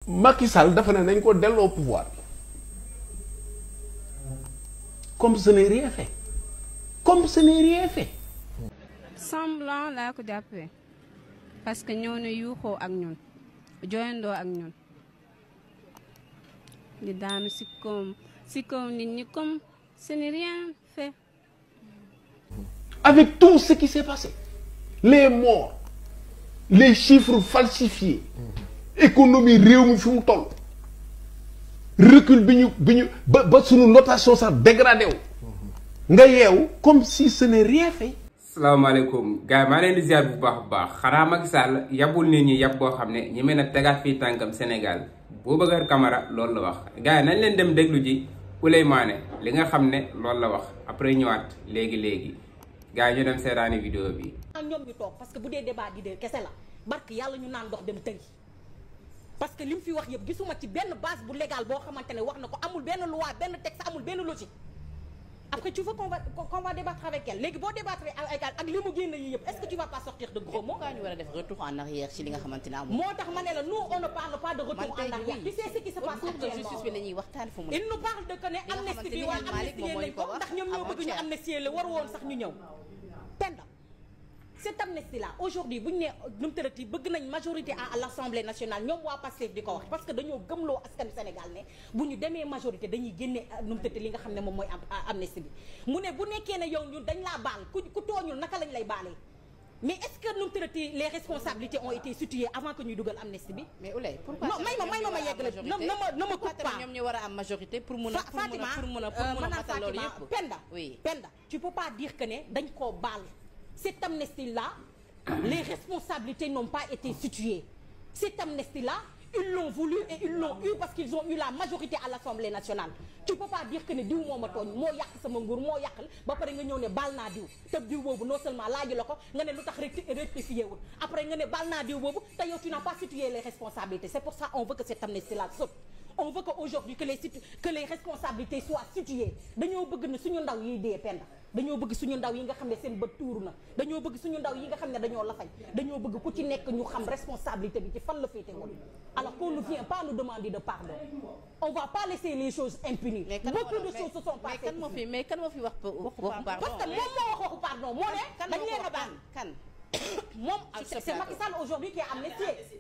Macky Sall dafa ne nañ ko delloo pouvoir comme ce n'est rien fait comme ce n'est rien fait. semblant laa ko jàppee parce que ñoo ne yuuxoo ak ñun jooyandoo ak ñun di daanu si kaw nit ñi comme ce n'est rien fait. Avec tout ce qui s'est passé, les morts, les chiffres falsifiés, économie réew mi fi mu toll, recul bi ñu ba sunu notation sax dégradé wu nga yeewu comme si ce n'est rien fait. salaamaaleykum gars yi maa leen di ziar bu baax xanaa Macky Sall yabul nit ñi yab boo xam ne ñi mën a tegaat fii tànkam Sénégal Boubacar Camara loolu la wax gars yi nañ leen dem déglu ji Ouleye Mané li nga xam ne loolu la wax après ñëwaat léegi gars yi ñu dem seetaani vidéo bi. ñoom ñu toog parce que bu dee débat di kese la barke yàlla ñu naan ndox dem tëri parce que li mu fi wax yëpp gisuma ci benn base bu légal boo xamante ne wax na ko amul benn loi benn texte amul benn logique. Après tu veux qu'on va débattre avec elle léegi boo débattre avec elle ak li mu génn yi yëpp est-ce que tu vas pas sortir de gros mots. pourquoi ñu war a def retour en arrière ci li nga xamante ne amul. moo tax ma ne la nous on ne parle pas de retour en arrière. tu sais ce qui se passe actuellement justice bi la ñuy waxtaan fu mu. il nous parle de que ne amnistie bi waa amnistie nañ ko ndax ñoom ñoo bëgg ñu amnistier la war woon sax ñu ñëw. Penda cette amnistie là aujourd'hui bu ñu nee nu mu tërati bëgg nañ majorité à l'Assemblée nationale ñoom waa Pastef di ko wax parce que dañoo gëmloo askanu Sénégal ne bu ñu demee majorité dañuy génne nu mu tërati li nga xam ne moom mooy amnistie bi mu ne bu nekkee ne yow ñun dañ laa baal ku tooñul naka lañ lay baalee mais est-ce que nu mu tërati les responsabilités ont été situées avant que ñuy dugal amnistie bi. mais Ouleye pourquoi non may ma yeggale na ma coupe pas ñoom ñu war a am majorité pour mun a matal loolu yëpp Penda tu peux pas dire que ne dañ koo baal. Cette amnistie-là, les responsabilités n'ont pas été situées. Cette amnistie-là, ils l'ont voulu et ils l'ont eu parce qu'ils ont eu la majorité à l'Assemblée nationale. Tu peux pas dire que ne diw moo ma tooñ moo yàq sama nguur moo yàqal ba pare nga ñëw ne baal naa diw te diw boobu non seulement laaju la ko nga ne lu tax rectifié wul après nga ne baal naa diw boobu te yow tu n'as pas situé les responsabilités. C'est pour ça on veut que cette amnistie-là saute. On veut qu'aujourd'hui que les responsabilités soient situées dañoo bëgg ne suñu ndaw yiy dee Penda dañoo bëgg suñu ndaw yi nga xam ne seen bët tuuru na dañoo bëgg suñu ndaw yi nga xam ne dañoo la fay dañoo bëgg ku ci nekk ñu xam responsabilité bi ci fan la féete woon alors qu'on ne vient pas nous demander de pardon on va pas laisser les choses impunies. Beaucoup de choses se sont passées. mais kan moo fi wax waxu pardon parce que moom moo wax waxu pardon moo ne dañ leen a baal kan moom c'est Macky Sall aujourd'hui qui est amnistié.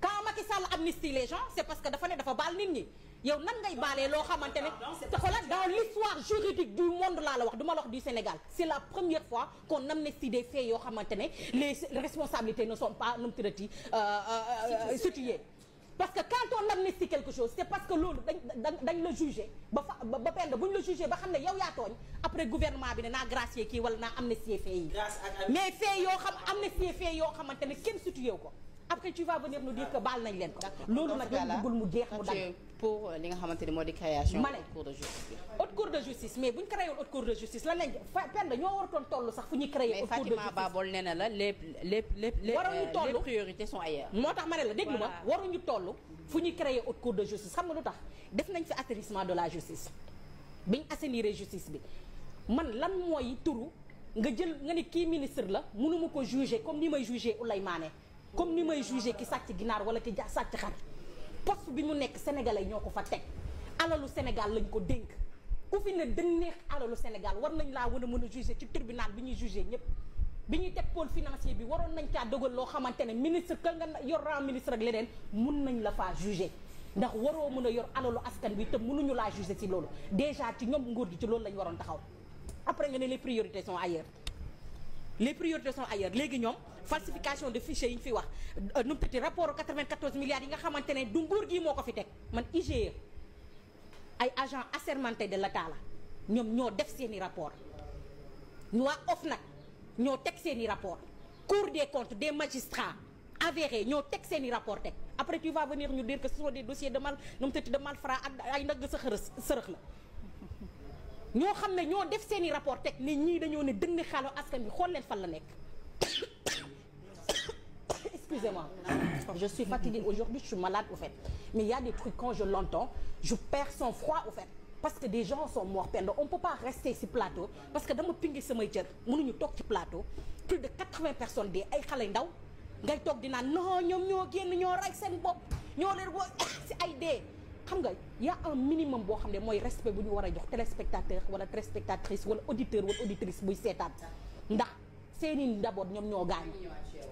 Quand Macky Sall amnistie les gens c'est parce que dafa ne dafa baal nit ñi yow nan ngay baalee loo xamante ne te xoolal dans l'histoire juridique du monde laa la wax du ma la wax du Sénégal c'est la première fois qu'on amnistie des faits yoo xamante ne les responsabilités ne sont pas nu mu tuddati situées parce que quand on amnistie quelque chose c'est parce que loolu dañ la juger ba Penda bu ñu la juger ba xam ne yow yaa tooñ après gouvernement bi ne naa gracier kii wala naa amnistier faits yi mais faits yoo xam amnistier faits yoo xamante ne kenn situé ko après tu vas venir nous dire que baal nañ leen ko. loolu nag dañ bëggul mu jeex mu dal. pour li nga xamante ni moo di création. ma ne haute cour de justice bi. haute cour de justice mais bu ñu créé haute cour de justice lan lañ Penda ñoo waratoon toll sax fu ñuy créé. haute cour de justice mais Fatima Babol nee na la les priorités sont ailleurs. moo tax ma ne la déglu ma waruñu toll fu ñuy créé haute cour de justice xam nga lu tax def nañ fi atterrissement de la justice biñ assainir justice bi man lan mooy turu nga jël nga ne kii ministre la mënuma ko juger comme ni may juger Ouleye Mané comme ni may jugé ki sàcc ginaar wala ki sàcc xar poste bi mu nekk sénégalais ñoo ko fa teg alalu Sénégal lañ ko dénk ku fi ne dañ neex alalu Sénégal war nañ laa war a mën a jugé ci tribunal bi ñuy jugé ñëpp bi ñuy teg pôle financier bi waroon nañ caa dogal loo xamante ne ministre ka nga yor ran ministre ak leneen mun nañ la faa jugé ndax waroo mën a yor alalu askan bi te mënuñu laa jugé ci loolu déjà ci ñoom nguur gi ci loolu lañ waroon taxaw après nga ne les priorités sont ailleurs les priorités sont ailleurs léegi ñoom falsification de fichiers yi ñu fi wax nu mu tëddee rapport 94 milliards yi nga xamante ne du nguur gii moo ko fi teg man IGE ay agents assermentés de l'État la ñoom ñoo def seeni rapport ñu waa OFNAC ñoo teg seeni rapport Cour des comptes des magistrats avérés ñoo teg seeni rapport teg après tu vas venir ñu dire que ce sont des dossiers de mal nu mu tëddee de malfrats ak ay ndagg sa sërëx la ñoo xam ne ñoo def seeni rapport teg ne ñii dañoo ne dënn xaalu askan bi xool leen fan la nekk excusez-moi je suis fatiguée aujourd'hui je suis malade au fait mais il y a des trucs quand je l'entends je perds son froid au fait parce que des gens sont morts Penda on peut pas rester ci plateau parce que dama pingi samay cër mënuñu toog ci plateau plus de 80 personnes dee ay xale ndaw ngay toog di naan non ñoom ñoo génn ñoo rey seen bopp ñoo leen woo si ay dee xam nga y a un minimum boo xam ne mooy respect bu ñu war a jox téléspectateur wala téléspectatrice wala auditeur wala auditrice buy seetaan ndax seeni njaboot ñoom ñoo gaañu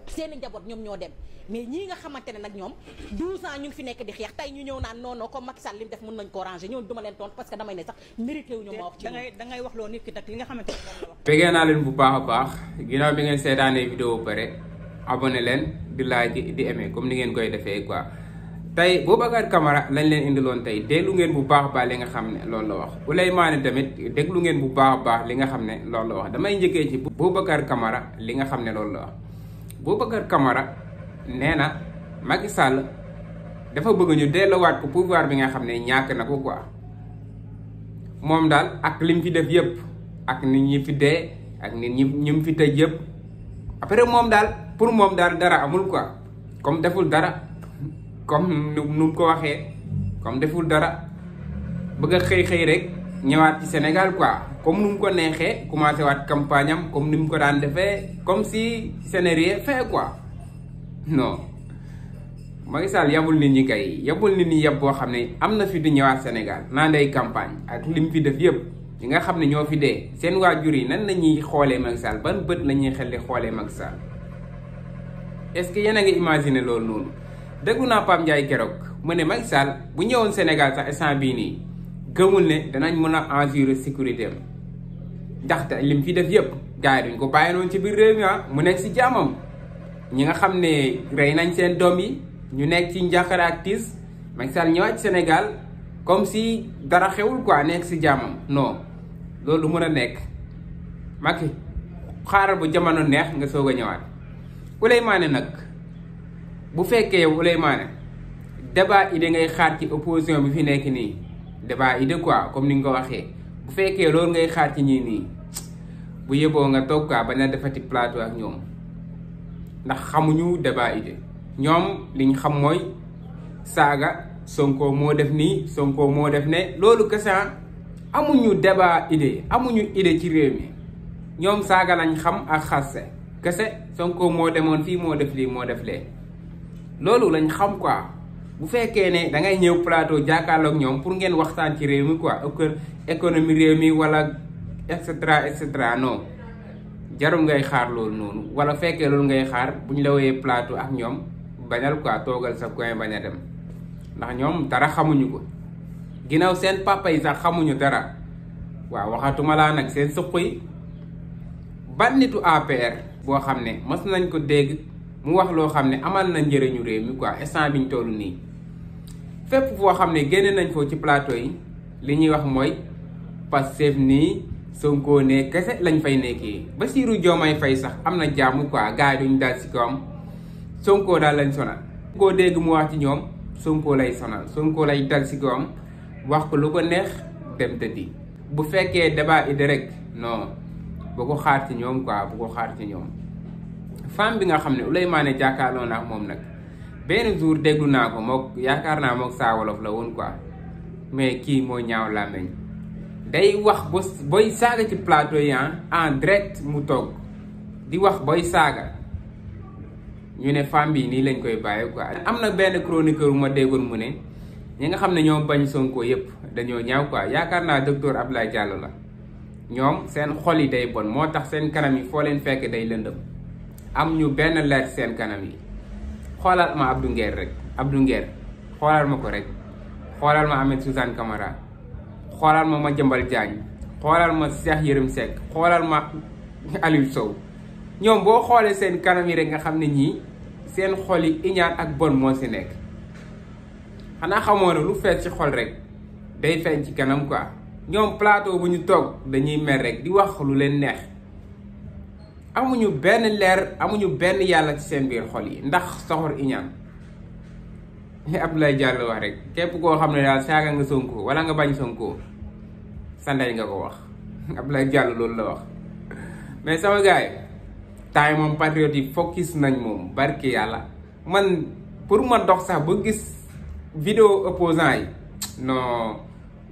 seeni njaboot ñoom ñoo dem mais ñii nga xamante ne nag ñoom 12 ans ñu ngi fi nekk di xeex tey ñu ñëw naan non non comme Macky Sall li mu def mën nañ ko ranger ñoom duma leen tontu parce que damay ne sax mérité wu ñu ma wax ci da ngay wax loo nit ki nag li nga xamante ne moom la wax. pegee naa leen bu baax a baax ginnaaw bi ngeen seetaanee vidéo ba pare abonné leen di like di aimer comme ni ngeen koy defee quoi tey Boubacar Camara lañ leen indiloon tey déglu ngeen bu baax a baax li nga xam ne loolu la wax Souleymane tamit déglu ngeen bu baax a baax li nga xam ne loolu la wax damay njëkkee ci Boubacar Camara li nga xam ne loolu la wax Boubacar Camara nee na Macky Sall dafa bëgg ñu delluwaat ko pouvoir bi nga xam ne ñàkk na ko quoi moom daal ak lim fi def yëpp ak nit ñi fi dee ak nit ñi ñu fi tëj yëpp après moom daal pour moom daal dara amul quoi comme deful dara comme nu mu ko waxee comme deful dara bëgg a xëy rek ñëwaat ci Sénégal quoi comme nu mu ko neexee commencé waat campagne am comme ni mu ko daan defee comme si ce n'est rien fait quoi non Macky Sall yabul nit ñi kay yabul nit ñi yab boo xam ne am na fi di ñëwaat Sénégal naan day campagne ak li mu fi def yëpp ñi nga xam ne ñoo fi dee seen waajur yi nan la ñuy xoolee Macky Sall ban bët la ñuy xel di xoolee Macky Sall est-ce que yéen a ngi imaginer loolu noonu déglu naa Pape Ndiaye keroog mu ne Macky Sall bu ñëwoon Sénégal sax instant bii nii gëmul ne danañ mën a assurer sécurité am ndaxte lim fi def yëpp gars yi duñ ko bàyyi noonu ci biir réew mi mu nekk si jàmmam ñi nga xam ne rey nañ seen doom yi ñu nekk ci njàqare ak tiis Macky Sall ñëwaat ci Sénégal comme si dara xewul quoi nekk si jàmmam non loolu mën a nekk Macky xaaral ba jamono neex nga soog a ñëwaat Souleymane nag bu fekkee yow Souleymane débat idée ngay xaar ci opposition bi fi nekk nii débat idée quoi comme ni nga ko waxee bu fekkee loolu ngay xaar ci ñii nii bu yeboo nga toog quoi bañ a defati plateau ak ñoom ndax xamuñu débat idée ñoom liñ xam mooy saaga Sonko moo def nii Sonko moo def ne loolu kese amuñu débat idée amuñu idée ci réew mi ñoom saaga lañ xam ak xaste kese Sonko moo demoon fii moo def lii moo def lee loolu lañ xam quoi bu fekkee ne da ngay ñëw plateau jàkkaarloog ñoom pour ngeen waxtaan ci réew mi quoi économie réew mi wala et cetera non jarul ngay xaar loolu noonu wala fekkee loolu ngay xaar bu ñu la woowee plateau ak ñoom bañal quoi toogal sa coin bañ a dem ndax ñoom dara xamuñu ko ginnaaw seen papa yi sax xamuñu dara waaw waxatuma laa nag seen suq yi ban nitu APR boo xam ne mas nañ ko dégg mu wax loo xam ne amal na njëriñu réew mi quoi instant biñ toll nii fépp foo xam ne génne nañ foo ci plateau yi li ñuy wax mooy Pastef nii Sonko ne kese lañ fay nekkee Bassirou Diomaye Faye sax am na jàmm quoi gars yi duñ daal si kawam Sonko daal lañ sonal koo dégg mu wax ci ñoom Sonko lay sonal Sonko lay dal si kawam wax ko lu ko neex dem tëddi bu fekkee débat idée rek non bu ko xaar ci ñoom quoi bu ko xaar ci ñoom femme bi nga xam ne Souleymane jàkkaarloo naa ak moom nag benn jour déglu naa ko mook yaakaar naa mook Saa Wolof la woon quoi mais kii moo ñaaw làmmeñ day wax booy saaga ci plateau yi en direct mu toog di wax booy saaga ñu ne femme bi nii lañ koy bàyyi quoi. am na benn chroniqueur bu ma déggoon mu ne ñi nga xam ne ñoo bañ Sonko yëpp dañoo ñaaw quoi yaakaar naa docteur Abdoulaye Diallo la ñoom seen xol yi day bon moo tax seen kanam yi foo leen fekk day lëndëm am ñu benn leer seen kanam yi xoolal ma Abdou Nguer rek Abdou Nguer xoolal ma ko rek xoolal ma Ahmed Suzanne Camara xoolal ma Madiambal Diagne xoolal ma Cheikh Yérim Seck xoolal ma Aliou Sow ñoom boo xoolee seen kanam yi rek nga xam ne ñii seen xol yi iñaan ak bon moo si nekk xanaa xamoo ne lu fees ci xol rek day feeñ ci kanam quoi ñoom plateau bu ñu toog dañuy mer rek di wax lu leen neex amuñu benn leer amuñu benn yàlla ci seen biir xol yi ndax soxor iñaan Abdoulaye Diallo wax rek képp koo xam ne daal saaga nga Sonko wala nga bañ Sonko sa ndey nga ko wax Abdoulaye Diallo loolu la wax mais sama gars yi temps moom patriote yi focus nañ moom barki yàlla man pour ma dox sax ba gis vidéo opposant yi non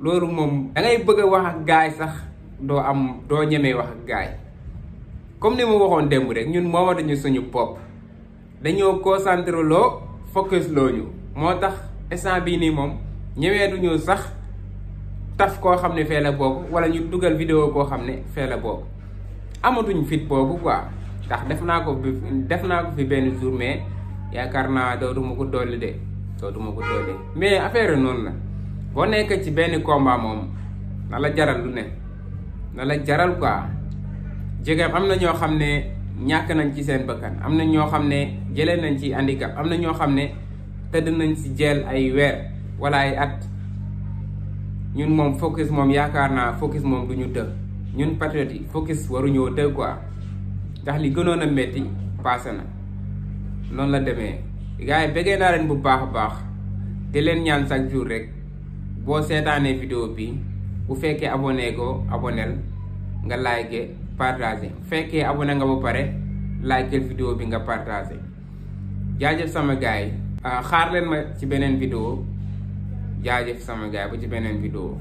loolu moom da ngay bëgg a wax ak gaay sax doo ñemee wax ak gaay comme ni ma waxoon démb rek ñun moomatuñu suñu bopp dañoo concentré loo focus loo ñu moo tax instant bii nii moom ñëweetuñu sax taf koo xam ne fee la bokk wala ñu dugal vidéo koo xam ne fee la bokk amatuñ fit boobu quoi ndax def naa ko fi benn jour mais yaakaar naa dootuma ko dolli de mais affaire noonu la boo nekk ci benn combat moom na la jaral lu ne na la jaral quoi jegeem am na ñoo xam ne ñàkk nañ ci seen bakkan am na ñoo xam ne jëlee nañ ci handicap am na ñoo xam ne tëdd nañ ci jeel ay weer wala ay at ñun moom focus moom yaakaar naa focus moom du ñu të ñun patriote yi focus waruñoo të quoi ndax li gënoon a métti passé na noonu la demee gars yi bëggee naa leen bu baax a baax di leen ñaan chaque jour rek boo seetaanee vidéo bi bu fekkee abonné ko aboneel nga like partagé bu fekkee abonné nga ba pare like vidéo bi nga partagé jaajëf sama gars yi xaar leen ma ci beneen vidéo jaajëf sama gars yi ba ci beneen vidéo